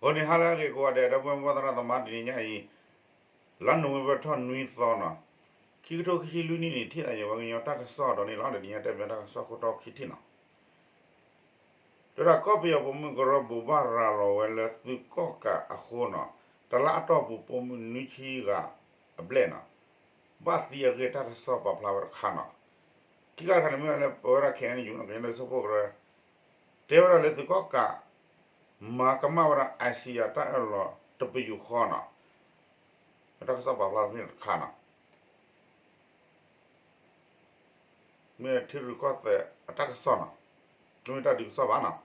အိၣ်န့ၣ် ဟါလၢအဂ့ၤကိးဂၤဒဲး ဒီပုၢ်ဝဲၢ်သရၣ်သမါ တနံၤညါအံၤ လါနိၣ်ဝ့ဘၢၣ်ထီၣ်နွံသီနီၤ, ခံကထိခံဆံလွံၢ်နံၣ်န့ၣ် ထံၣ်သးယဝဲကညီတၢ်ကစီၣ်ဒီးန့ၣ်လီၤ. တနံၤညါတဲဘၣ်တၢ်ကစီၣ်ခိၣ်တီခံထံၣ်နီၤ. တဲဒၣ်ကီၢ်ပယီၤပိာ်မုၣ်ကရၢ ဘိးဘၣ်ရၤလီၤဝဲလၢသုးကီၣ်ကးအဃိနီၤ, တလါအတီၢ်ပူၤ ပိာ်မုၣ်နွံဆံဂၤအဘျဲၣ်နီၤ, ဘၣ်သံအဂ့ၢ် တၢ်ကစီၣ်ပာ်ဖျါဝဲတခါနီၤ. ခံခါတခါန့ၣ် မ့ၢ်ဝဲလၢပဝဲဒၣ် ခ့ၣ်အဲၣ်ယူၣ် ကညီဒီကစၢ်ဖှိၣ်ကရၢ တဲဝဲဒၣ်လၢသုးကီၣ်ကး မၤကမၣ်ဝဲဒၣ် အၣ်စံယၤ တၢ်အၢၣ်လီၤတပယူာ်ဃီနီၤ, တၢ်ကစီၣ်ပာ်ဖျါဖဲန့ၣ်တခါနီၤ. မ့ၢ်ထံရူၢ်ကီၢ်သဲးအတၢ်ကစီၣ်နီၤ, တမ့ၢ်တၢ်ဒုးကစီၣ်ဘၣ်နီၤ.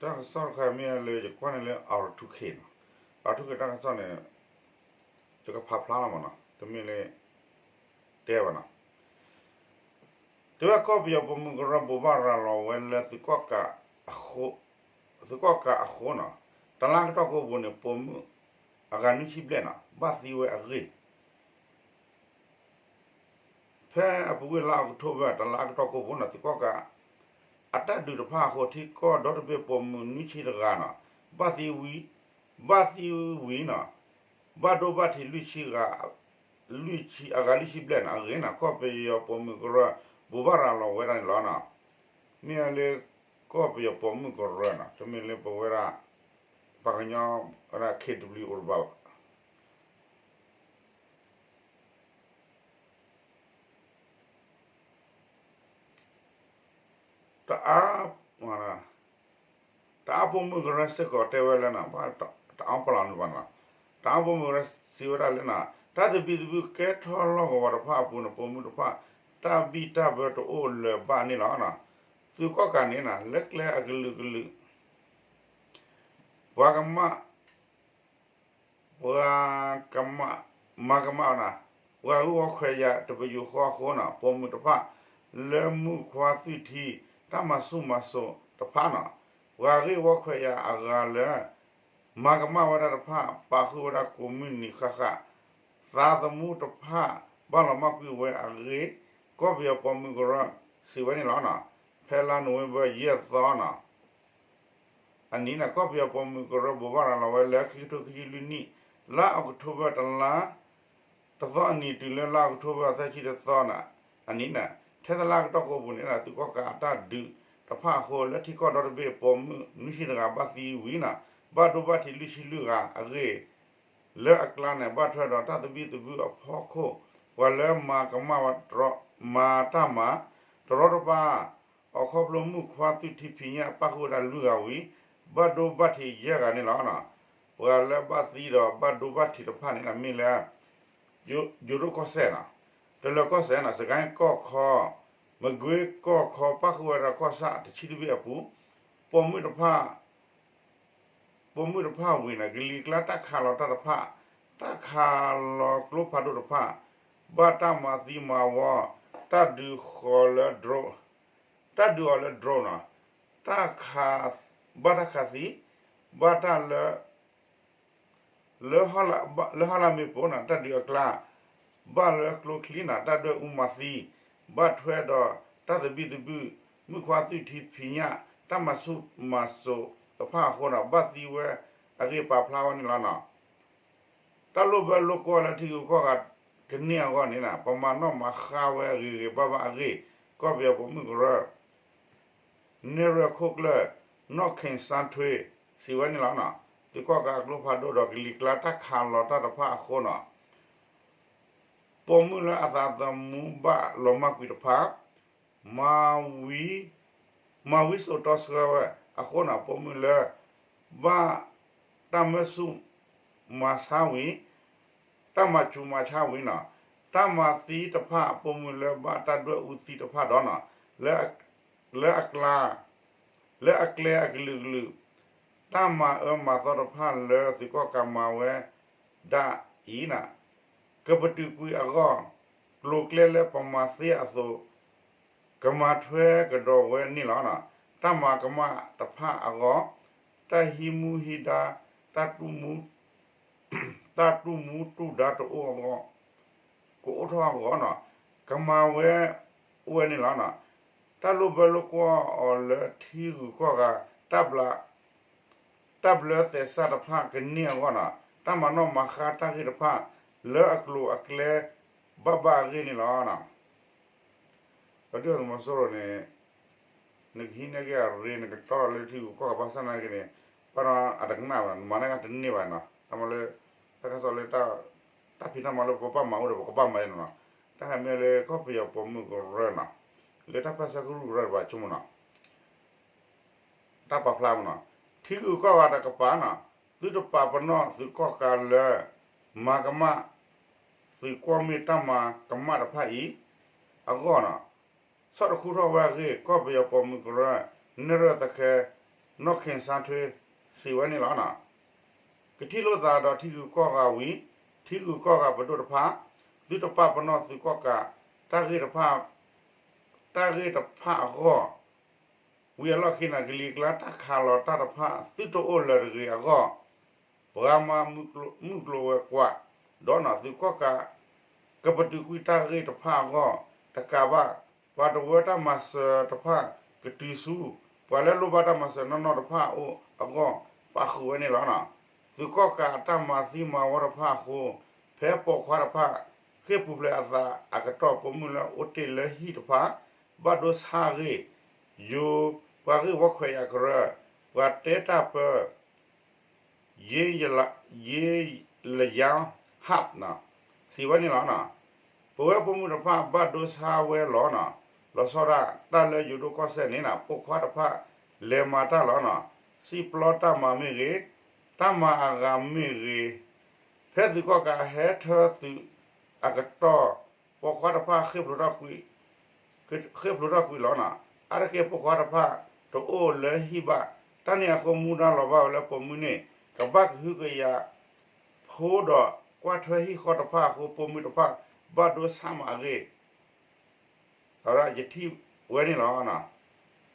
တၢ်ကစီၣ်တခါမ့ၢ်လၢယကွၢ်န့ၣ်လၢ R two K နီၤ, R two K တၢ်ကစီၣ်န့ၣ် ယကဖးဖျါလီၤမးနီၤ, တမ့ၢ်လၢ တဲဘၣ်နီၤ. တဲဝဲကီၢ်ပယီၤပိာ်မုၣ်ကရၢ ဘိးဘၣ်ရၤလီၤဝဲလၢ သုးကီၣ်ကးအဃိနီၤ, တလါကတီၢ်ကိးပူၤန့ၣ် ပိာ်မုၣ်အဂၤနွံဆံဘျဲၣ်နီၤ ဘၣ်သံဝဲအဂ့ၢ် ဖဲအပူၤကွံာ်လါအီးကထိဘၢၣ် တလါကတီၢ်ကိးပူၤနီၤ သုးကီၣ်ကး အတၢ်ဒုးတဖၣ်အဃိ ထံကီၢ်ဒီတဘ့ၣ်ပိာ်မုၣ်နွံဆံတဂၤနီၤ ဘၣ်သံဝံၤ, ဘၣ်သံဝံၤနီၤ, ဘၣ်ဒိဘၣ်ထံးလွံၢ်ဆံဂၤ, လွံၢ်ဆံ, အဂၤလွံၢ်ဆံဘျဲၣ်နီၤ အဂ့ၢ်နီၤ ကီၢ်ပယီၤပိာ်မုၣ်ကရၢ ဘိးဘၣ်ရၤလီၤဝဲဒၣ်န့ၣ်လီၤနီၤ. မ့ၢ်လၢကီၢ်ပယီၤပိာ်မုၣ်ကရၢနီၤ တမ့ၢ်လၢပဝဲဒၣ် ပှၤကညီဝဲဒၣ် K W အိၣ်တဘၣ်ဘၣ်. တအါ, တအါပိာ်မုၣ်ကရၢစ့ၢ်ကီးတဲဝဲလၢနီၤ, တအါပလီၢ်န့ၣ်ဘၣ်နီၤ, တအါပိာ်မုၣ်ကရၢစံးဝဲဒၣ်လၢနီၤ တၢ်သဘံၣ်သဘုၣ်ကဲထီၣ်လီၢ်ကဝီၤတဖၣ်အပူၤန့ၣ် ပိာ်မုၣ်တဖၣ် တၢ်ဘံၣ်တၢ်ဘၢတအိၣ်လၢၤဘၣ်န့ၣ်လီၤ. သုးကီၣ်ကးန့ၣ်နီၤ လၢကျဲအကလုာ်ကလုာ် ပှၤကမၣ် ပှၤကမၣ်, မၤကမၣ်ဝဲဒၣ် ပှၤဂ့ၢ်ဝီခွဲးယာ်တပယူာ်ဃီအဃိနီၤ ပိာ်မုၣ်တဖၣ် လၢမုၣ်ခွါသွံၣ်ထံ တၢ်မၤဆူၣ်မၤစိးတဖၣ်နီၤ ပှၤဂ့ၢ်ဝီခွဲးယာ်အဂၤလၢ မၤကမၣ်ဝဲဒၣ်တဖၣ် ပာ်ဃုာ်ဝဲဒၣ်ကိးမုၢ်နံၤဃၣ်ဃၣ် သးသမူတဖၣ် ဘၣ်လီၤမၢ်ကွံာ်ဝဲအဂ့ၢ် ကီၢ်ပယီၤပိာ်မုၣ်ကရၢ စံးဝဲန့ၣ်လီၤ. ဖဲလါနိၣ်ဝ့ဘၢၣ် ယဲၢ်သီနီၤ အနံၤန့ၣ် ကီၢ်ပယီၤပိာ်မုၣ်ကရၢ ဘိးဘၣ်ရၤလီၤဝဲလၢ ခံကထိခံဆံလွံၢ်နံၣ် လါအီးကထိဘၢၣ် တလါတသီအနံၤ တုၤလၢလါအီးကထိဘၢၣ် သၢဆံတသီန့ၣ် အနံၤန့ၣ် ထဲတလါကတီၢ်ကိးပူၤန့ၣ် သုးကီၣ်ကးအတၢ်ဒုးတဖၣ်အဃိ လၢထံကီၢ်ဒီတဘ့ၣ် ပိာ်မုၣ်နွံဆံတဂၤ ဘၣ်သံဝံၤနီၤ ဘၣ်ဒိဘၣ်ထံးလွံၢ်ဆံလွံၢ်ဂၤအဂ့ၢ် လၢအကျါန့ၣ် ဘၣ်ထွဲဒီးတၢ်သဘံၣ်သဘုၣ်အဖီခိၣ် ပှၤလၢမၤကမၣ်ဝဲ, မၤတၢ်မၤ တရီတပါ အီၤခီဖျိမုၣ်ခွါသွံၣ်ထံဖံးညၣ် ပၣ်ဃုာ်ဝဲဒၣ်လွံၢ်ဂၤဝံၤ ဘၣ်ဒိဘၣ်ထံးယဲၢ်ဂၤန့ၣ်လီၤ. ပှၤလၢဘၣ်သံဒီးဘၣ်ဒိဘၣ်ထံးတဖၣ်န့ၣ် မ့ၢ်လၢ ယိၤဒိၣ်ကီၢ်စဲၣ်နီၤ, တလၢၤကီၢ်စဲၣ်နီၤ, စကဲၣ်ကီၢ်ခီ, မကွ့ကီၢ်ခီ ပၣ်ဃုာ်ဝဲဒၣ်ကီၢ်ဆၣ်တဆံတဘ့ၣ်အပူၤ, ပိာ်မုၣ်တဖၣ် ပိာ်မုၣ်တဖၣ်ဝံၤန့ၣ် ကလံၤကျါတၢ်ခးလီၤတၢ်တဖၣ်, တၢ်ခးလီၤကျိဖးဒိၣ်တဖၣ်, ဘၣ်တၢ်မၤသံမၤဝီ, တၢ်ဒုးဃီၤလၢ drone, တၢ်ဒုးအီၤလၢ drone နီၤ, တၢ်ခး, ဘၣ်တၢ်ခးသံ, ဘၣ်တၢ်လၢ လၢဟီၣ်လာ်မ့ၣ်ပိၢ်န့ၣ် တၢ်ဒုးအကျါ, ဘၣ်လၢကျိချံန့ၣ် တၢ်ဒွဲၣ်အူမၤသံ, ဘၣ်ထွဲဒီးတၢ်သဘံၣ်သဘုၣ်, မုၣ်ခွါသွံၣ်ထံဖံးညၣ်, တၢ်မၤဆူၣ်မၤစိးတဖၣ်အဃိန့ၣ် ဘၣ်သံဝဲအဂ့ၢ်ပာ်ဖျါဝဲန့ၣ်လီၤနီၤ. တၢ်လိၣ်ဘၢလိၣ်ကွီၢ်လၢထံဂုၤကီၢ်ဂၤကန့ၢ်အဂီၢ်န့ၣ် ပမၤနီၣ်မၤဃါဝဲဂ့ၤဂ့ၤဘၣ်ဘၣ်အဂ့ၢ် ကီၢ်ပယီၤပိာ်မုၣ်ကရၢ နဲၣ်ရွဲၣ်ခိၣ်ကျၢၢ် နီၢ်ခ့ၣ်စၣ်ထွ့ စံးဝဲန့ၣ်လီၤ. သုးကီၣ်ကးအကျိဖးဒိၣ်ဒီးကလံၤကျါတၢ်ခးလီၤတၢ်တဖၣ်အဃိန့ၣ် ပိာ်မုၣ်လၢအသးသမူဘၣ်လီၤမၢ်ကွံာ်တဖၣ် မၤဝံ, မၤဝံစိာ်တီဆှၢဝဲအဃိန့ၣ် ပိာ်မုၣ်လၢ ဘၣ်တၢ်မၢဆူၣ်မၤဆါဝံၤ, တၢ်မၤဆူၣ်မၤဆါဝံၤန့ၣ် တၢ်မၤသံတဖၣ် ပိာ်မုၣ်လၢဘၣ်တၢ်ဒွဲၣ်အူသံတဖၣ်ဒီးန့ၣ် လၢအကျါ, လၢအကျဲအကလုာ်ကလုာ် တၢ်မၤအၢမၤသီတဖၣ်လၢသုးကီၣ်ကးမၤဝဲဒၣ်အံၤန့ၣ် ကပတုာ်ကွံာ်အဂီၢ် ကျိၤကျဲလၢပမၤသ့အသိး ကမၤထွဲကဒီးဝဲန့ၣ်လီၤ. တၢ်မၤကမၣ်တဖၣ်အဂီၢ် တၢ်ဟံးမူဟံးဒါ တၢ်တူၢ်မူတူၢ်ဒါတအိၣ်အဂီၢ် ကအိၣ်ထီၣ်အဂီၢ်န့ၣ် ကမၤဝဲ အိၣ်ဝဲန့ၣ်လီၤ. တၢ်လိၣ်ဘၢလိၣ်ကွီၢ်အီၤလၢထံဂုၤကီၢ်ဂၤ တၢ်ဘျၢ တၢ်ဘျၢသဲးစးတဖၣ်ကန့ၢ်အဂီၢ်န့ၣ် တၢ်မၤနီၣ်မၤဃါတၢ်ဂ့ၢ်တဖၣ် လၢအကျိၤအကျဲဘၣ်ဘၣ်အဂ့ၢ်န့ၣ်လီၤ. ဒီးဒုၣ်ဒါသုးမီၤစိရိၤန့ၣ် နကဟံးန့ၢ်က့ၤအရ့ နကတီၢ်ထီၣ်လၢထံဂုၤကီၢ်ဂၤဘၣ်ဆၣ်နာ်က့န့ၣ် ဘၣ်ဒီးအတကနၣ်ဘၣ် နမၤန့ၢ်က့ၤတန့ၢ်ဘၣ်နီၤ တၢ်မၤလၢ တၢ်ကစီၣ်လၢ တၢ်ဖံးတၢ်မၤလၢပဘၣ်မၤအိၣ်ဒီးပကဘၣ်မၤနီၤ တၢ်ဟဲမ့ၢ်လၢကီၢ်ပယီၤပိာ်မုၣ်ကရၢနီၤ လၢတၢ်ပၢဆှၢကရူၢ်ကရၢတဖၣ်ဆိကမိၣ်နီၤ တၢ်ပာ်ဖျါမနီၤ ထံဂုၤကီၢ်ဂၤတကပၤနီၤ သုတပာ်ပနီၣ်သုးကီၣ်ကးလၢ မၤကမၣ် သုးကွီၢ်မ့ၢ်တၢ်မၤကမၣ်တဖၣ်အံၤ အဂီၢ်နီၤ ဆီၣ်တခူထီၣ်ဝဲအဂ့ၢ် ကီၢ်ပယီၤပိာ်မုၣ်ကရၢ နဲၣ်ရွဲၣ်သခဲ နီၢ်ခ့ၣ်စါထွ့ စံးဝဲန့ၣ်လီၤ. ကထံၣ်လိာ်သးဒီးထံဂုၤကီၢ်ဂၤဝံၤ ထံဂုၤကီၢ်ဂၤပဒိၣ်တဖၣ် သုတပာ်ပနီၣ်သုးကီၣ်ကး တၢ်ဂ့ၢ်တဖၣ် တၢ်ဂ့ၢ်တဖၣ်အဂီၢ် ဝံၤအလီၢ်ခံန့ၣ် ကလံၤကျါတၢ်ခးလီၤတၢ်တဖၣ် သုတအိၣ်လၢၤတဂ့ၤအဂီၢ် ပှၤမၤမုၢ်ကျိၤဝဲၤကွာ် ဒီးနီၤ သုးကီၣ်ကး ကပတုာ်ကွံာ်တၢ်ဂ့ၢ်တဖၣ်အဂီၢ် တကးဘၣ် ပှၤတဝၢတၢ်မၤစၢၤတဖၣ်ကတုၤဆူ ပှၤလၢလိၣ်ဘၣ်တၢ်မၤစၢၤနီၢ်နီၢ်တဖၣ်အအိၣ်အဂီၢ် ပာ်ဃုာ်ဝဲန့ၣ်လီၤ. သုးကီၣ်ကးအတၢ်မၤသံမၤဝီတဖၣ်အဃိ ဖဲပိာ်ခွါတဖၣ် ဃ့ၢ်ပူၤဖျဲးအသးအကတီၢ် ပိာ်မုၣ်လၢအိၣ်တ့ၢ်လၢဟံၣ်တဖၣ် ဘၣ်ဒိဆါအဂ့ၢ် ယိၤပှၤဂ့ၢ်ဝီခွဲးယာ်ကရၢ ပှၤတဲတၢ်ပၢ ယ့ ယ့လယါဟၣ် စံးဝဲန့ၣ်လီၤ. ပဝဲပိာ်မုၣ်တဖၣ်ဘၣ်ဒိဆါဝဲလီၤနီၤ. လီၤဆီဒၣ်တၢ်လၢယိၤဒိၣ်ကီၢ်စဲၣ်န့ၣ် ပိာ်ခွါတဖၣ် လဲၤမၤတၢ်လီၤနီၤ. စံၣ်ပျီတၢ်မၤမ့ၢ်ဂ့ၤ, တၢ်မၤအဂၤမ့ၢ်ဂ့ၤ, ဖဲသုးကီၣ်ကးဟဲထၢသုးအကတီၢ် ပိာ်ခွါတဖၣ် ဃ့ၢ်ဖျိးထီၣ်ကွံာ်လီၤနီၤ. အါတက့ၢ်ပိာ်ခွါတဖၣ် တအိၣ်လၢဟံၣ်ဘၣ်. တၢ်န့ၣ်အဃိ မူဒါလီၤဘၣ်ဝဲလၢပိာ်မုၣ်န့ၣ် ကဘၣ်ကဟုကယာ် ဖိဒီးကွၢ်ထွဲဟံၣ်ဃီတဖၣ်အဃိ ပိာ်မုၣ်တဖၣ် ဘၣ်ဒိဆါမးအဂ့ၢ် အဝဲဒၣ်ယထံၣ်ဝဲန့ၣ်လီၤ.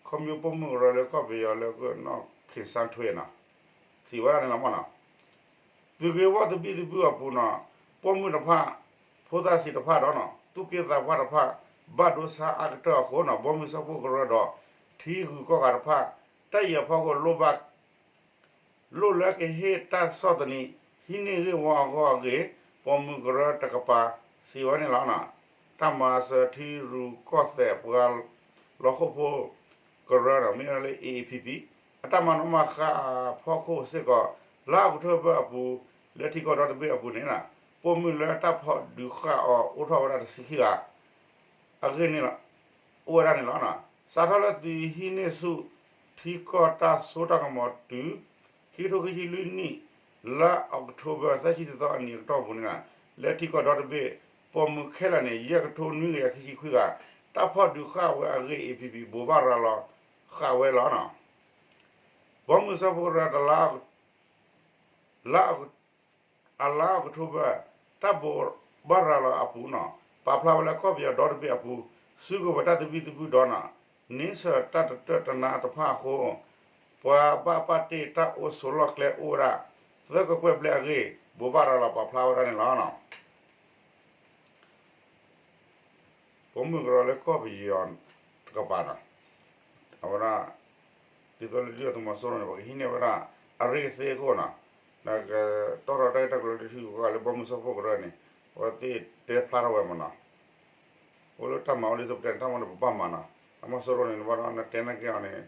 ခီဖျိပိာ်မုၣ်ကရၢလၢကီၢ်ပယီၤလၢကနီၢ်ခ့ၣ်စါထွ့နီၤ စံးဝဲဒၣ်န့ၣ်လီၤမနီၤ. သုးဂ့ၤဝီၢ်သဘံၣ်သဘုၣ်အပူၤနီၤ ပိာ်မုၣ်တဖၣ် ဖိသၣ်ဆံးတဖၣ်ဒီးနီၤ သူၣ်က့သးပှၢ်တဖၣ် ဘၣ်ဒိဆါအါကတၢၢ်အဃိနီၤ ဘီမုၢ်စၢဖှိၣ်ကရၢဒီး ထံဂုၤကီၢ်ဂၤတဖၣ် တၢ်အံၤအဖီခိၣ် လိၣ်ဘၣ် လိၣ်လၢကဟ့ၣ်တၢ်ဆီၣ်သနံး ဟံးန့ၢ်ဂ့ၢ်ဝီအဂီၢ်အဂ့ၢ် ပိာ်မုၣ်ကရၢတကပၤ စံးဝဲန့ၣ်လီၤ. တၢ်မၤစၢၤထံရူၢ်ကီၢ်သဲးပှၤလီၤဟီၣ်ခိၣ်ဖိကရၢဒီး မ့ၢ်ဝဲလၢ A A P P အတၢ်မၤနီၣ်မၤဃါအဖီခိၣ်စ့ၢ်ကီး လါအီးကထိဘၢၣ်အပူၤ လၢထံကီၢ်ဒီတဘ့ၣ်အပူၤန့ၣ် ပိာ်မုၣ်လၢတၢ်ဖီၣ်ဒုးဃာ်အီၤအိၣ်ထီၣ်ဝဲဒၣ်တဆံခံဂၤ အဂ့ၢ်န့ၣ်လီၤ အိၣ်ဝဲဒၣ်န့ၣ်လီၤ. စးထီၣ်လၢသုးဟံးန့ၢ်ဆူၣ် ထံကီၢ်တၢ်စိတၢ်ကမီၤတုၤ ခံကထိခံဆံလွံၢ်နံၣ် လါအီးကထိဘၢၣ် သၢဆံတသီအနံၤအကတီၢ်ပူၤန့ၣ် လၢထံကီၢ်ဒီတဘ့ၣ် ပိာ်မုၣ်ခဲလၢာ်န့ၣ် ယဲၢ်ကထိနွံကယၤခံဆံခွံဂၤ တၢ်ဖီၣ်ဒုးဃာ်ဝဲအဂ့ၢ် A P P ဘိးဘၣ်ရၤလီၤဃာ်ဝဲလီၤနီၤ. ဘီမုၢ်စၢဖှိၣ်ကရၢတလါ လါ အလါအီးကထိဘၢၣ် တၢ်ဘိးဘၣ်ရၤလီၤအပူၤနီၤ ပာ်ဖျါဝဲလၢကီၢ်ပယီၤဒီတဘ့ၣ်အပူၤ စုကဝဲၤတၢ်သဘံၣ်သဘုၣ်ဒီးနီၤ န့ဆၢၣ်တၢ်တတၢၢ်တနါတဖၣ်အဃိ ပှၤဘၣ်ပာ်တ့ၢ်တၢ်အိၣ်ဆိးလီၢ်ကျဲအိၣ်ဝဲဒၣ် သၢကကွဲၢ်ဘျဲၣ်အဂ့ၢ် ဘိးဘၣ်ရၤလီၤပာ်ဖျါဝဲဒၣ်န့ၣ်လီၤ. ပိာ်မုၣ်ကရၢလၢကီၢ်ပယီၤတကပၤနီၤ အဝဲဒၣ် ဒ်သိးလၢဒုၣ်ဒါသုးမီၤစိရိၤန့ၣ် ပကဟံးန့ၢ်ဝဲဒၣ် အရ့သ့အခိၣ်နီၤ ဒီးကတီၢ်ထီၣ်တၢ်ဂ့ၢ်တၢ်ကျိၤလၢထံဂုၤကီၢ်ဂၤလၢဘီမုၢ်စၢဖှိၣ်ကရၢန့ၣ် အဝဲသ့ၣ်တဲဖျါထီၣ်ဝဲမနီၤ အိၣ်လၢတၢ်မၤအိၣ်လံ သုပတဲန့ၣ် တၢ်မၤန့ၣ်ပဘၣ်မၤနီၤ သုးမီၤစိရိၤန့ၣ် နဘၣ်ဒီးနတဲနာ်က့ၤအီၤန့ၣ်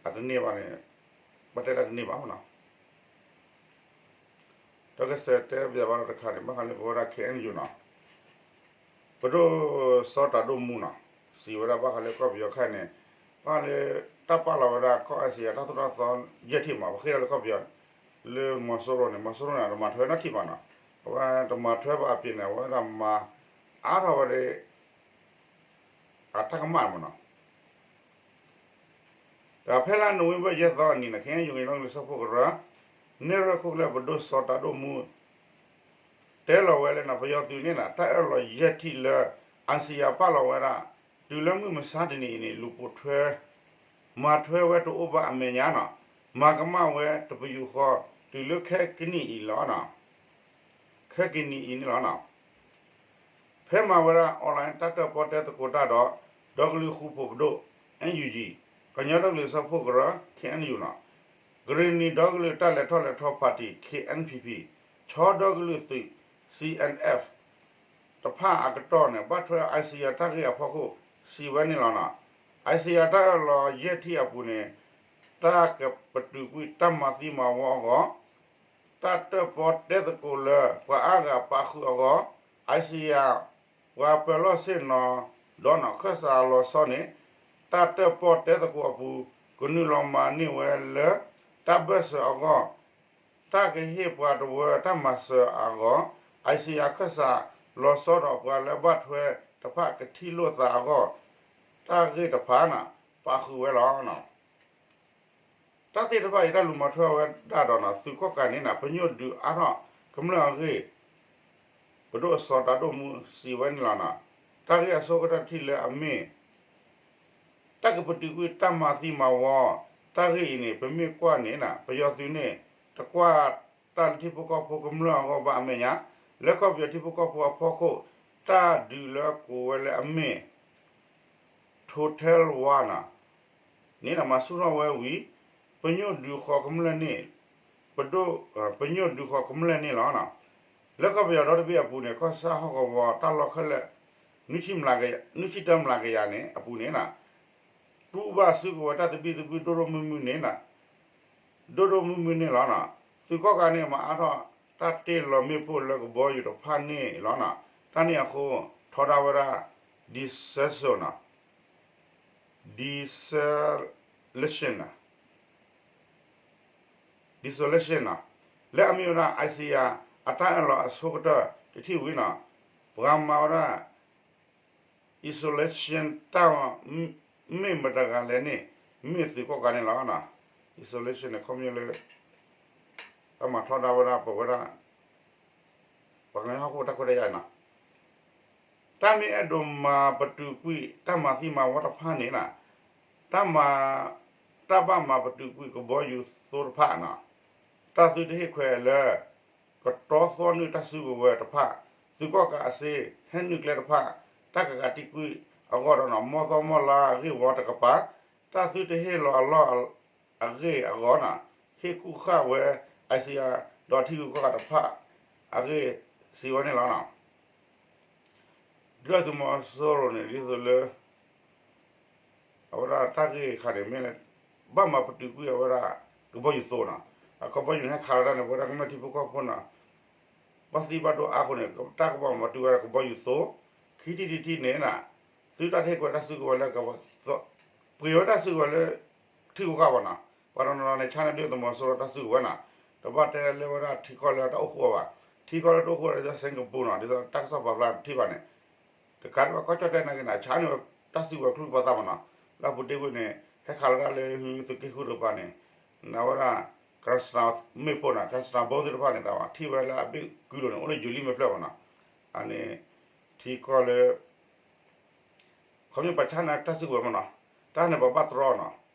အတန့ၢ်ဘၣ်န့ၣ် ဘၣ်တဲလၢတန့ၢ်ဘၣ်မနီၤ တၢ်ကစဲးတဲပယီၤဘၣ်ဒီးတခါန့ၣ် ဘၣ်ဃးလၢပဝဲဒၣ် K N U နီၤ ပဒိၣ်စီၤတၢ်ဒိၣ်မူနီၤ စံးဝဲဒၣ်ဘၣ်ဃးလၢကီၢ်ပယီၤခဲအံၤန့ၣ် ဘၣ်ဃးလၢ တၢ်ပာ်လီၤဝဲဒၣ်ကီၢ် ASEAN တၢ်သိၣ်တၢ်သီယဲၢ်ထံၣ်မး ပဃ့ၢ်ဒီးလၢကီၢ်ပယီၤ လၢမီၤစိရိၤန့ၣ် မီၤစိရိၤန့ၣ် တမၤထွဲနီတထံၣ်ဘၣ်နီၤ အဝဲတမၤထွဲဘၣ်အပျ့ၤန့ၣ် အဝဲဒၣ်မၤအါထီၣ်ဝဲဒၣ် အတၢ်ကမၣ်မနီၤ ဒီးဖဲလါနိၣ်ဝ့ဘၢၣ် ယဲၢ်သီအနံၤန့ၣ် ခဲအံၤ ယိၤက့ၤလီၢ်ကလံၤစၢဖှိၣ်ကရၢ နဲၣ်ရွဲၣ်ခိၣ်ကျၢၢ် ပဒိၣ်စီၤတၢ်ဒိၣ်မူ တဲလီၤဝဲလၢန့ၣ် ပယီၤသုးန့ၣ် တၢ်အၢၣ်လီၤယဲၢ်ထံၣ်လၢ ASEAN ပာ်လီၤဝဲဒၣ် တုၤလၢမုၢ်မဆါတနံၤအံၤန့ၣ် လူၤပိာ်ထွဲ မၤထွဲဝဲတအိၣ်ဘၣ်အမဲာ်ညါနီၤ မၤကမၣ်ဝဲတပယူာ်ဃီ တုၤလၢခဲကနံၣ်အံၤလီၤ ခဲကနံၣ်အံၤန့ၣ်လီၤ. ဖဲမၤဝဲဒၣ် online တၢ်တၢၣ်ပီၣ်တဲသကိးတၢ်ဒီး ဒီကလုာ်ဃူဖိးပဒိၣ် NUG, ကညီဒီကလုာ်စၢဖှိၣ်ကရၢ KNU နီၤ, ကရ့ၣ်နံၤဒီကလုာ်တၢ်လဲၤထီၣ်လဲၤထီ party KNPP, ဆီဒီကလုာ်သုး CNF တဖၣ်အကတီၢ်န့ၣ် ဘၣ်ထွဲ ICR တၢ်ဂ့ၢ်အဖီခိၣ် စံးဝဲန့ၣ်လီၤနီၤ. ICR တၢ်အၢၣ်လီၤယဲၢ်ထံၣ်အပူၤန့ၣ် တၢ်ကပတုာ်ကွံာ်တၢ်မၤသံမၤဝီအဂီၢ် တၢ်တၢၣ်ပီၣ်တဲသကိးလၢပှၤအါဂၤပာ်ဃုာ်အဂီၢ် ICR ပှၤပၢၤလီၢ်ဆ့ၣ်နီၤ ဒီးနီၢ်ခၢၣ်စးလီၤဆီန့ၣ် တၢ်တၢၣ်ပီၣ်တဲသကိးအပူၤ ကနုာ်လီၤမၤန့ၢ်ဝဲလၢ တၢ်ဘၢၣ်စၢၤအဂီၢ် တၢ်ကဟ့ၣ်ပှၤတဝၢတၢ်မၤစၢၤအဂီၢ် ICR ခၢၣ်စးလီၤဆီဒီးပှၤလၢဘၣ်ထွဲတဖၣ်ကထံၣ်လိာ်သးအဂီၢ် တၢ်ဂ့ၢ်တဖၣ်န့ၣ် ပာ်ဃုာ်ဝဲလီၤ. တၢ်သ့ၣ်တဖၣ်အံၤ တၢ်လူၤမၤထွဲဝဲဒၣ်ဒီးနီၤ သုးကီၣ်ကးန့ၣ်နီၤ ပညိၣ်ဒုးအါထီၣ်ကမျၢၢ်အဂ့ၢ် ပဒိၣ်စီၤတၤဒိၣ်မူစံးဝဲန့ၣ်လီၤနီၤ. တၢ်ဂ့ၢ်အဆိကတၢၢ်တထံၣ်လၢအမ့ၢ် တၢ်ကပတုာ်ကွံာ်တၢ်မၤသံမၤဝီ တၢ်ဂ့ၢ်အံၤန့ၣ် ပမ့ၢ်ကွၢ်န့ၣ်နီၤ ပယီၤသုးန့ၣ် တကွၢ်တၢ်လၢထံဖိကီၢ်ဖိကမျၢၢ်အဂီၢ်ဘၣ်အမဲာ်ညါ လၢကီၢ်ပယီၤထံဖိကီၢ်ဖိအဖီခိၣ် တၢ်ဒုးလၢကိးဝဲလၢအမ့ၢ် Total War နီၤ န့ၣ်ဒီးမၤဆူၣ်ထီၣ်ဝဲဝံၤ ပညိၣ်ဒုးဃီကမျၢၢ်န့ၣ် ပဒိၣ် ပညိၣ်ဒုးဃီကမျၢၢ်န့ၣ်လီၤ. လၢကီၢ်ပယီၤဒီတဘ့ၣ်အပူၤန့ၣ် ကီၢ်ဆၣ်ဟီၣ်ကဝီၤတၢ်လီၢ်ခဲလၢာ် နွံဆံတၢမျးကယၤန့ၣ် အပူၤန့ၣ် တူၢ်ဘၣ်စုကဝဲၤတၢ်သဘံၣ်သဘုၣ်ဒိၣ်ဒိၣ်မုၢ်မုၢ်န့ၣ် ဒိၣ်ဒိၣ်မုၢ်မုၢ်န့ၣ်လီၤ. သုးကီၣ်ကးန့ၣ် မၤအါထီၣ်တၢ်တ့ၢ်လီၤမ့ၣ်ပိၢ်လၢကဘီယူၤတဖၣ်န့ၣ်လီၤ. တၢ်န့ၣ်အဃိ ထီဒါဝဲဒၣ် dissolution နီၤ dissolution နီၤ dissolution နီၤ လၢအမ့ၢ်ဝဲဒၣ် ICR အတၢ်အၢၣ်လီၤအဆိကတၢၢ်တထံၣ်ဝံၤနီၤ ပှၤမၤဝဲဒၣ် dissolution တၢ် မ့ၢ်မတၤတဂၤလဲၣ်န့ၣ် မ့ၢ်သုးကီၣ်ကးန့ၣ်လီၤ. dissolution န့ၣ် ခီပညီလၢ တၢ်မၤထီဒါဝဲဒၣ်ပဝဲဒၣ် ပှၤကညီဟီၣ်ခိၣ်တၢ်ခွဲးတၢ်ယာ်နီၤ တၢ်မ့ၢ်အဲၣ်ဒိးမၤပတုာ်ကွံာ် တၢ်မၤသံမၤဝီတဖၣ်န့ၣ် တၢ်မၤ တၢ်ဘၣ်မၤပတုာ်ကွံာ်ကဘီယူၤသိတဖၣ်နီၤ တၢ်သုတဟ့ၣ်ခွဲးလၢ ကတီသီနုာ်တၢ်စုကဝဲၤတဖၣ် သုးကီၣ်ကးအစ့ ဟဲနုာ်ကျဲတဖၣ် တၢ်ကကးတံာ်ကွံာ်အဂီၢ်ဒီးနီၤ မီၢ်သီမီၢ်လါအဂ့ၢ်ဝီတကပၤ တၢ်သုတဟ့ၣ်လီၤအလီၢ်အဂ့ၢ်အဂီၢ်နီၤ ဟ့ၣ်ကူၣ်ဃၣ်ဝဲ ICR ဒီးထံဂုၤကီၢ်ဂၤတဖၣ် အဂ့ၢ်စံးဝဲန့ၣ်လီၤ. ဒုၣ်ဒါသုးမီၤစိရိၤန့ၣ် ဒ်သိးလၢ အဝဲဒၣ်တၢ်ဂ့ၢ်ခါန့ၣ် မ့ၢ်လၢ ဘၣ်မၤပတုာ်ကွံာ်အဝဲဒၣ် ကဘီယူၤသိနီၤ အကဘီယူၤန့ၣ် ဟဲခးလီၤတၢ်န့ၣ် ပဝဲဒၣ်ကမျၢၢ်ထံဖိကီၢ်ဖိနီၤ ဘၣ်သံဘၣ်ဒိအါအဃိန့ၣ် တၢ်ကဘၣ်မၤပတုာ်ဝဲဒၣ်ကဘီယူၤသိ ခံထံၣ်တထံၣ်န့ၣ် သုတၢ်တဟ့ၣ်ကွဲးတၢ်စုကဝဲၤလၢ ပှ့ၤဝဲတၢ်စုကဝဲၤလၢ ထံဂုၤကီၢ်ဂၤဘၣ်နီၤ ပှၤတနီၤနီၤန့ၣ် ဆါန့ၢ်ဒုၣ်ဒါသုးမီၤစိရိၤတၢ်စုကဝဲၤနီၤ တဘၣ်တဲလၢဝဲဒၣ်ထံကီၢ်လၢတၢ်အိၣ်ဃူအီၤဘၣ် ထံကီၢ်လၢတအိၣ်ဃူအီၤဒ်သိး Singapore နီၤ ဒ်သိးတၢ်ကစီၣ်ပာ်ဖျါထံၣ်ဘၣ်န့ၣ် တကးဒံးဘၣ်ကီၢ်ကၠီၣ်တဲၣ်နာ်က့န့ၣ် ဆါန့ၢ်ဝဲတၢ်စုကဝဲၤကလုၢ်ပှၤသးမနီၤ လၢအပူၤတ့ၢ်ကွံာ်န့ၣ် ဟဲခးလီၤတၢ်လၢသုးက့ဃုတကပၤန့ၣ် နဝဲဒၣ် cluster မ့ၣ်ပိၢ်နီၤ cluster bomb သ့ၣ်တဖၣ်န့ၣ် တၢ်ထံၣ်ဝဲလၢအဘ့ၣ်ကုလိၤန့ၣ် အိၣ်လၢယိၤလံမ့ၢ်ဖျၢၣ်မနီၤ အန့ၣ် ထံကီၢ်လၢ ခီဖျိပှၤဆါန့ၢ်တၢ်စုကဝဲၤမနီၤ တၢ်န့ၣ်ပှၤဘၣ်တြီနီၤ ဒီးတကးဒံးဘၣ်လၢ ဒုၣ်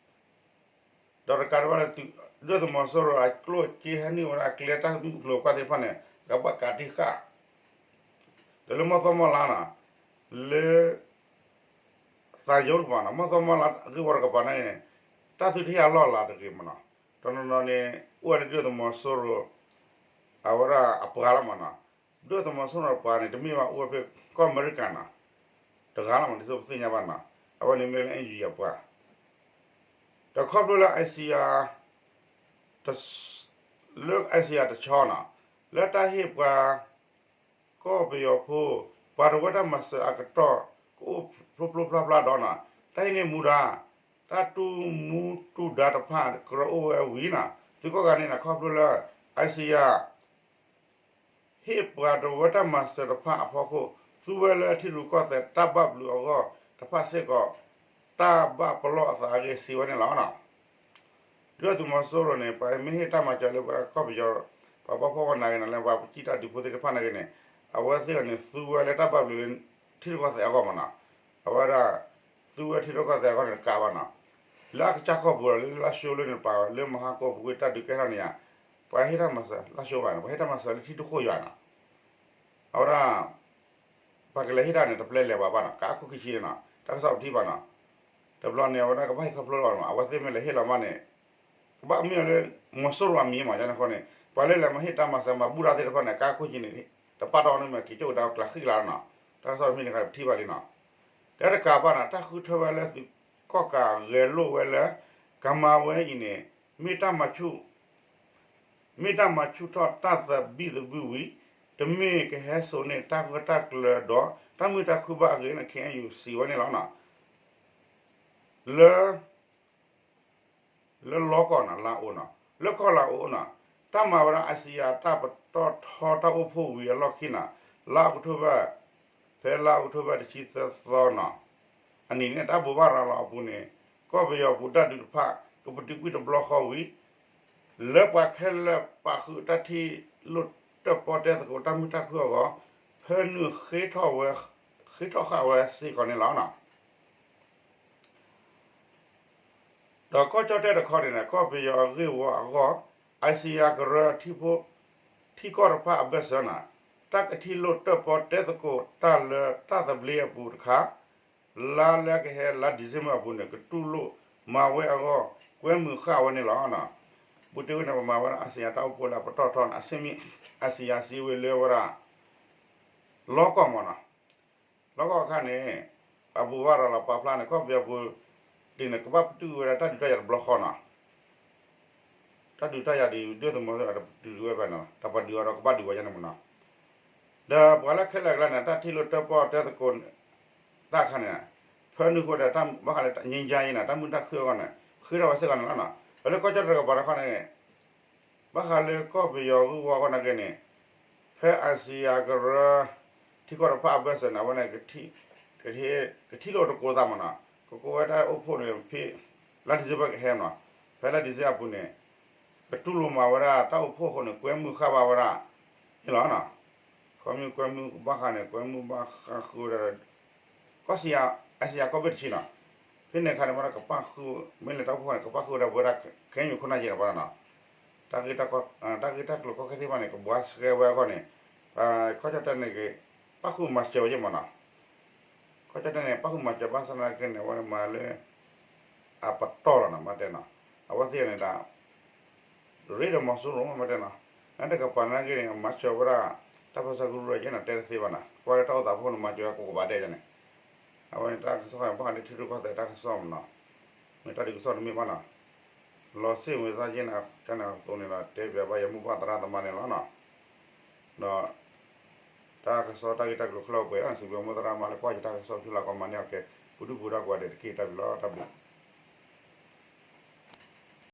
ဒါသုးမီၤစိရိၤအကျိၣ်အစ့ဟဲနုာ်ဝဲဒၣ်ကျဲတၢ်မုၢ်ကျိၤဝဲၤကွာ်သ့ၣ်တဖၣ်န့ၣ် ကဘၣ်ကးတံာ်ဃာ် ဒီးလၢမီၢ်သီမီၢ်လါနီၤ လၢ သးယိတကပၤနီၤ မီၢ်သီမီၢ်လါအဂ့ၢ်ဝီတကပၤန့ၣ် တၢ်သုတဟ့ၣ်အလီၢ်အလၤတဂ့ၤမနီၤ တနီၤနီၤန့ၣ် အိၣ်ဝဲလၢဒုၣ်ဒါသုးမီၤစိရိၤ အဝဲဒၣ်အပှၤလီၤမနီၤ ဒုၣ်ဒါသုးမီၤစိရိၤအပှၤန့ၣ် တမ့ၢ်ဘၣ်အိၣ်ဝဲဖဲကီၢ်အမဲရကၤနီၤ တဂၤလီၤမနီၤ ဒ်သိးပသ့ၣ်ညါဘၣ်နီၤ အဝဲန့ၣ်မ့ၢ်လၢ NUG အပှၤ ဒီးခီဖျိလၢ ICR လၢ ICR တဆီနီၤ လၢတၢ်ဟ့ၣ်ပှၤ ကီၢ်ပယီၤဖိ ပှၤတဝၢတၢ်မၤစၢၤအကတီၢ် ကအိၣ်ဖျိဖျိဖျါဖျါဒီးနီၤ တၢ်ဟံးန့ၢ်မူဒါ တၢ်တူၢ်မူတူၢ်ဒါတဖၣ် ကရၢအိၣ်ဝဲဝံၤနီၤ သုးကီၣ်ကးန့ၣ်နီၤ ခီဖျိလၢ ICR ဟ့ၣ်ပှၤတဝၢတၢ်မၤစၢၤတဖၣ်အဖီခိၣ် သူဝဲလၢထံရူၢ်ကီၢ်သဲးတၢ်ဘၣ်ဘျုးအဂီၢ်တဖၣ်စ့ၢ်ကီး တၢ်ဘၣ်ပလီၢ်အသးအဂ့ၢ်စံးဝဲန့ၣ်လီၤ. ဒုၣ်ဒါသုးမီၤစိရိၤန့ၣ် ပှၤမ့ၢ်ဟ့ၣ်တၢ်မၤစၢၤလၢပှၤကီၢ်ပယီၤ ပှၤဘၣ်ဖှီၣ်ဝဲနာ်ဂ့ၤန့ၣ် လၢပှၤပစံးတၢ်ဒုးဖိသ့ၣ်တဖၣ်နာ်ဂ့ၤန့ၣ် အဝဲသ့ၣ်န့ၣ် သူဝဲလၢတၢ်ဘၣ်ဘျုးလၢ ထံရူၢ်ကီၢ်သဲးအဂီၢ်မနီၤ. အဝဲဒၣ် သူဝဲထံရူၢ်ကီၢ်သဲးအဂီၢ်န့ၣ်တကးဘၣ်နီၤ. လၢအကစၢ်ကီၢ်ပူၤဒီး လၢလါၡိလၢန့ၣ်ပာ်ဝဲ လၢမဟါကိၣ်ပူၤကွံာ်တၢ်ဒုးကဲထီၣ်န့ၣ်ဧါ, ပှၤဟ့ၣ်တၢ်မၤစၢၤလါၡိဘၣ်န့ၣ် ပှၤဟ့ၣ်တၢ်မၤစၢၤလၢထံဒိၣ်ခိၣ်ယွၤနီၤ. အဝဲဒၣ် ပှၤကလဲၤဟ့ၣ်တၢ်န့ၣ် တပျဲလဲၤဘၣ်ဘၣ်နီၤ, ကအါခိၣ်ခံဆံန့ၣ်နီၤ, တၢ်ကစီၣ်ပထံၣ်ဘၣ်နီၤ, တဘျီန့ၣ် အဝဲဒၣ်ကဘၣ်ဟ့ၣ်ခီဖျိလီၤနီၤ, အဝဲသ့ၣ်မ့ၢ်လဲၤဟ့ၣ်လီၤမးန့ၣ် ကဘၣ်မ့ၢ်အီၤလၢ မီၤစိရိၤအမံၤမး ယန့ၣ်အဃိန့ၣ် ပှၤလၢလဲၤမၤဟ့ၣ်တၢ်မၤစၢၤမၤဘူၣ်တၢ်သ့ၣ်တဖၣ်န့ၣ် ကအါခိၣ်ခံဆံန့ၣ် တပာ်တီၢ်န့ၣ်မ့ၢ်က့ၤကၠိၣ်ကဒါကျးဃံကလးလီၤနီၤ, တၢ်ကစီၣ်တမံၤန့ၣ်ခါပထံၣ်ဘၣ်လံနီၤ, တၢ်တကးဘၣ်နီၤ တၢ်ဃုထၢဝဲလၢသုးကီၣ်ကးဂဲၤလိာ်ဝဲလၢ ကမၤဝဲအံၤန့ၣ် မ့ၢ်တၢ်မၤဆူၣ် မ့ၢ်တၢ်မၤဆူၣ်ထီၣ်တၢ်သဘံၣ်သဘုၣ်ဝံၤ တမ့ၢ်ကဟဲစိာ်န့ၢ်တၢ်ဂၢၢ်တၢ်ကျၢၤဒီး တၢ်မုာ်တၢ်ခုဘၣ်အဂ့ၢ်န့ၣ် ခဲအံၤယစံးဝဲန့ၣ်လီၤနီၤ. လၢ လၢလီၢ်ကီၢ်နီၤ လါအိၣ်နီၤ လၢကီၢ်လါအိၣ်နီၤ တၢ်မၤဝဲဒၣ် ICR တၢ်ပတီၢ်ထီတၢ်အိၣ်ဖှိၣ်ဝံၤအလီၢ်ခံနီၤ လါအီးကထိဘၢၣ် ဖဲလါအီးကထိဘၢၣ်တဆံသၢသီနီၤ အနံၤန့ၣ် တၢ်ဘိးဘၣ်ရၤလီၤအပူၤန့ၣ် ကီၢ်ပယီၤပူၤတၢ်ဒုးတဖၣ် ကပတုာ်ကွံာ်တဘျီဃီဝံၤ လၢပှၤခဲလၢာ်ပာ်ဃုာ်တၢ်ထံၣ်လိာ်တၢၣ်ပီၣ်တဲသကိးတၢ်မုာ်တၢ်ခုၣ်အဂီၢ် ဖၢနုာ်ဃ့ထီၣ်ဝဲ ဃ့ထီၣ်ဃာ်ဝဲစ့ၢ်ကီးန့ၣ်လီၤ. ဒီးကီၢ်ကၠီၣ်တဲၣ်တခီန့ၣ် ကီၢ်ပယီၤအဂ့ၢ်ဝီအဂီၢ် ICR ကရၢ ထံကီၢ်တဖၣ်အဘၢၣ်စၢၤန့ၣ် တၢ်ကထံၣ်လိာ်တၢၣ်ပီၣ်တဲသကိးတၢ်လၢတၢ်သဘျ့အပူၤတခါ လါလၢကဟဲလါ December အပူၤန့ၣ် ကတူၢ်လိာ်မၤဝဲအဂီၢ် ကွဲမုာ်ဃာ်ဝဲန့ၣ်လီၤ. ဘူးတ့ၢ်ဝဲန့ၣ် ပမၤဝဲဒၣ် ICR တၢ်အိၣ်ဖှိၣ်လၢအပတီၢ်ထီန့ၣ် အဆ့ၣ်မ့ၣ် ICR စံးဝဲလၢဝဲဒၣ် လီၢ်ကီၢ်မးနီၤ လီၢ်ကီၢ်အခါန့ၣ် အဘူးဘၣ်ရၤလီၤပာ်ဖျါန့ၣ် ကီၢ်ပယီၤပူၤ ဒ်န့ၣ် ကဘၣ်ပတုာ်ဝဲဒၣ်တၢ်ဒုးတၢ်ယၤတဘျီဃီနီၤ တၢ်ဒုးတၢ်ယၤဒ် ဒုၣ်ဒါသုးမီၤစိရိၤ တဒုးဝဲဘၣ်န့ၣ် တၢ်ပှၤဒုးအီၤဒီးကဘၣ်ဒုးဝဲယါန့ၣ်မးနီၤ ဒီးပှၤလၢခဲလၢာ်အကျါန့ၣ် တၢ်ထံၣ်လိာ်တၢၣ်ပီၣ်တဲသကိး တၢ်အခါန့ၣ် ဖၢနုာ်ဃိဒီး ဘၣ်ဃးလၢ ငြိမ်းချမ်းရေး န့ၣ် တၢ်မုာ်တၢ်ခုၣ်အဂီၢ်န့ၣ် ဃ့ထီၣ်ဝဲစ့ၢ်ကီးန့ၣ်လီၤနီၤ ဒီးလၢကီၢ်ကၠီၣ်တဲၣ်တကပၤတခီန့ၣ် ဘၣ်ဃးလၢကီၢ်ပယီၤဂ့ၢ်ဝီအဂီၢ်နာ်က့န့ၣ် ဖဲ ICR ကရၢ ထံကီၢ်တဖၣ်အဘၢၣ်စၢၤန့ၣ် အဝဲန့ၣ် ကထံၣ်လိာ်တကိးသးမးနီၤ ကကိးဝဲတၢ်အိၣ်ဖှိၣ်န့ၣ် ဖဲလါ December ကဟဲမးနီၤ ဖဲလါ December အပူၤန့ၣ် ကတူၢ်လိာ်မၤဝဲဒၣ်တၢ်အိၣ်ဖှိၣ်အဃိန့ၣ် ကွဲမုာ်ဃာ်ဘၣ်ဝဲဒၣ်န့ၣ်လီၤနီၤ ခီမ့ၢ်ကွဲမုာ်ဘၣ်ဃးန့ၣ် ကွဲမုာ်ဘၣ်ဃးဃုာ်ဝဲဒၣ် ကီၢ် ICR ကီၢ်ဘ့ၣ်တဆံနီၤ ဖဲန့ၣ်အခါန့ၣ် မ့ၢ်ဒၣ်ကပာ်ဃုာ် မ့ၢ်လဲၤတၢ်အိၣ်ဖှိၣ်န့ၣ် ကပာ်ဃုာ်ဝဲဒၣ်ပဝဲဒၣ် ခဲအံၤခိၣ်နၢ်ယဲၢ်န့ၣ်ပှၤနီၤ တၢ်ဂ့ၢ်တၢ်ကျိၤကီၢ်ခဲသ့ၣ်တဖၣ်န့ၣ် ကဘှါဆှဲဝဲအဂီၢ်န့ၣ် ကီၢ်ကၠီၣ်တဲၣ်န့ၣ် ပာ်ဃုာ်မၤစၢၤဝဲယဲၢ်မးနီၤ ကီၢ်ကၠီၣ်တဲၣ်န့ၣ် ပာ်ဃုာ်မၤစၢၤဘၣ်ဆၣ်သနာ်က့န့ၣ် အဝဲမၤလၢ အပတီၢ်လီၤနီၤ မ့ၢ်တဲနီၤ အဝဲသ့ၣ်န့ၣ်ဒီး ရ့ဒီးမီၤစိရိၤမ့ၢ်တဲနီၤ နတကပၤနာ်က့န့ၣ် မၤစၢၤဝဲဒၣ် တၢ်ပၢဆှၢကရူၢ်ဒီးယဲၢ်နီၤ တဲတသ့ဘၣ်နီၤ ကွၢ်လၢတၢ်အိၣ်သးဖီခိၣ်န့ၣ် မၤစၢၤဝဲကိးကဘးဒဲးယဲၢ်န့ၣ် အဝဲန့ၣ်တၢ်ကစီၣ်န့ၣ် ဘၣ်ဃးလၢထံရူၢ်ကီၢ်သဲးတၢ်ကစီၣ်မးနီၤ မ့ၢ်တၢ်ဒုးကစီၣ်တမ့ၢ်ဘၣ်နီၤ လီၤစ့ၣ်ဝဲသးယဲၢ်န့ၣ် ကန့ၣ်အသိးန့ၣ်ဒီး တဲဘၣ်ဘၣ်ယမိၢ်ပၢ်သရၣ်သမါန့ၣ်လီၤနီၤ ဒီး တၢ်ကစီၣ်တၢ်ဂ့ၢ်တၢ်ကျိၤခဲလၢာ်အိၣ်ပှဲၤလီၤ စံးဘျုးမိၢ်သရၣ်သမါလၢကွၢ်ယတၢ်ကစီၣ် ဆူလၢကီၢ်မၤန့ၢ်အီၤကဲ ပူၤဒုၣ်ပူၤဒါကိးဂၤဒဲးတက့ၢ် တၢ်ဘျုးလီၤ တၢ်ဘျုး